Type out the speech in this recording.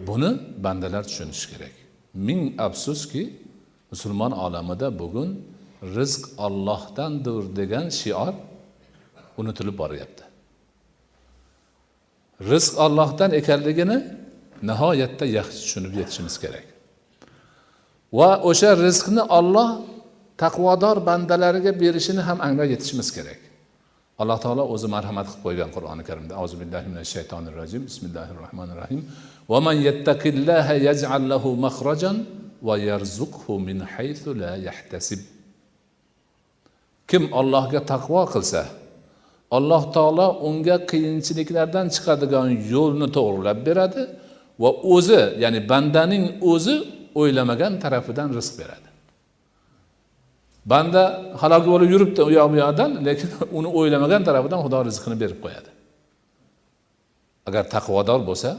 Buni bandalar tushunishi kerak. Ming afsuski, musulmon olamida bugun rizq Allohdandir degan shior unutilib boryapti. Rizq Allohdan ekanligini nihoyatda yaxshi tushunib yetishimiz kerak. Va o'sha rizqni Alloh taqvodor bandalariga berishini ham anglab yetishimiz kerak. Alloh taolo o'zi marhamat qilib qo'ygan Qur'oni Karimda. Auzu billahi minash shaytonir rojim. Bismillahir rohmanir rohim. Va man yattaqillaha yaj'al lahu makhrajan va yarzuqhu min haythu la yahtasib. Kim Allohga taqvo qilsa, Alloh taolo unga qiyinchiliklardan chiqadigan yo'lni to'g'rilab beradi va o'zi, ya'ni bandaning o'zi o'ylamagan tarafidan rizq beradi. Banda halok bo'lib yuribdi u yoq bu yoqdan, lekin uni o'ylamagan tarafidan Xudo rizqini berib qo'yadi. Agar taqvodor bo'lsa,